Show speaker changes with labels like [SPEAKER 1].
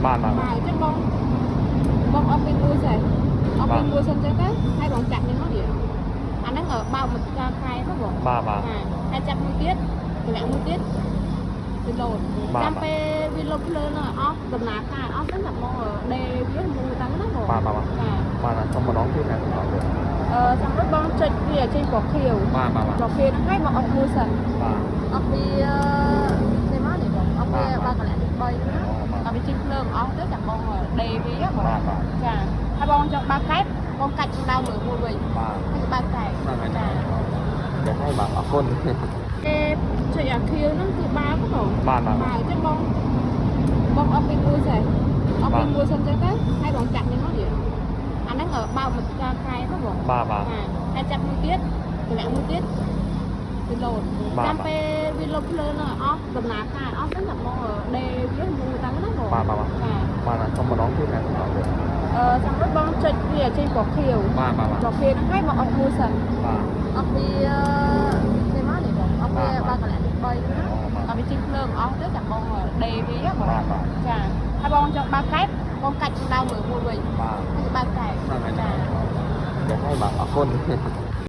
[SPEAKER 1] បាទបាទ
[SPEAKER 2] បាទអញ្ចឹងបងបងអត់ពីមួយសិនអត់ពីមួយសិនអញ្ចឹងទៅហើយបងចាប់នេះមកនេះអាហ្នឹងបើកមកការកែទៅបង
[SPEAKER 1] បាទបាទ
[SPEAKER 2] ចាហើយចាប់មួយទៀតតម្លាក់មួយទៀតវាលោត
[SPEAKER 1] បាទ
[SPEAKER 2] ចាំពេលវាលោតភ្លើងហ្នឹងឲ្យអស់ដំណើរការអស់ទៅចាំបងដេវាមូលតាំងណាបង
[SPEAKER 1] បាទបាទ
[SPEAKER 2] ចា
[SPEAKER 1] បាទបាទសុំម្ដងទៀតណាម្ដងទៀត
[SPEAKER 2] អឺចាំរួចបងចុចវាចេញពណ៌ខៀវ
[SPEAKER 1] បាទបាទបាទ
[SPEAKER 2] ពណ៌ខៀវហ្នឹងហើយបងអត់មួយសិន
[SPEAKER 1] បាទ
[SPEAKER 2] អត់ពីនេះមកនេះបងអត់ពីបើកន្លែងទី3ហ្នឹងណា
[SPEAKER 1] បាទ
[SPEAKER 2] អត់ពីចេញភ្លើងអស់ទៅចាំបងដេវាបង
[SPEAKER 1] បាទបាទ
[SPEAKER 2] ចាហើយបងចង់បើកកែបបងកាច់ដើមមើលមួយវិញ
[SPEAKER 1] បាទ
[SPEAKER 2] ហើយបើកកែប
[SPEAKER 1] ហ្នឹងហើយ
[SPEAKER 2] ចា
[SPEAKER 1] ចាហើយបាទអរគុណ
[SPEAKER 2] គេចុចអាខៀវហ្នឹងគឺបើកបង
[SPEAKER 1] បាទបាទ
[SPEAKER 2] បើអញ្ចឹងបងបងអត់ពីមួយសិនអត់ពីមួយសិនអញ្ចឹងទៅហើយបងចាប់នេះមកនេះអាហ្នឹងបើកមកការកែទៅបង
[SPEAKER 1] បាទបាទ
[SPEAKER 2] ចាហើយចាប់មួយទៀតតម្លាក់មួយទៀតវាលោត
[SPEAKER 1] បាទ
[SPEAKER 2] ចាំពេលវាលោតភ្លើងហ្នឹងឲ្យអស់ដំណើរការអស់ទៅចាំបងដេវាមូលតាំងណាបង
[SPEAKER 1] បាទបាទ
[SPEAKER 2] ចា
[SPEAKER 1] បាទបាទសុំម្ដងទៀតណាម្ដងទៀត
[SPEAKER 2] អឺចាំរួចបងចុចវាចេញពណ៌ខៀវ
[SPEAKER 1] បាទបាទបាទ
[SPEAKER 2] ពណ៌ខៀវហ្នឹងហើយបងអត់មួយសិន
[SPEAKER 1] បាទ
[SPEAKER 2] អត់ពីនេះមកនេះបងអត់ពី
[SPEAKER 1] បាទ
[SPEAKER 2] បើកន្លែងទី3ហ្នឹងណា
[SPEAKER 1] បាទ
[SPEAKER 2] អត់ពីចេញភ្លើងអស់ទៅចាំបងដេវាបង
[SPEAKER 1] បាទបាទ
[SPEAKER 2] ចាហើយបងចង់បើកកែបបងកាច់ដើមមើលមួយវិញ
[SPEAKER 1] បាទ
[SPEAKER 2] ហើយបើកកែប
[SPEAKER 1] ហ្នឹងហើយ
[SPEAKER 2] ចា
[SPEAKER 1] ចាហើយបាទអរគុណ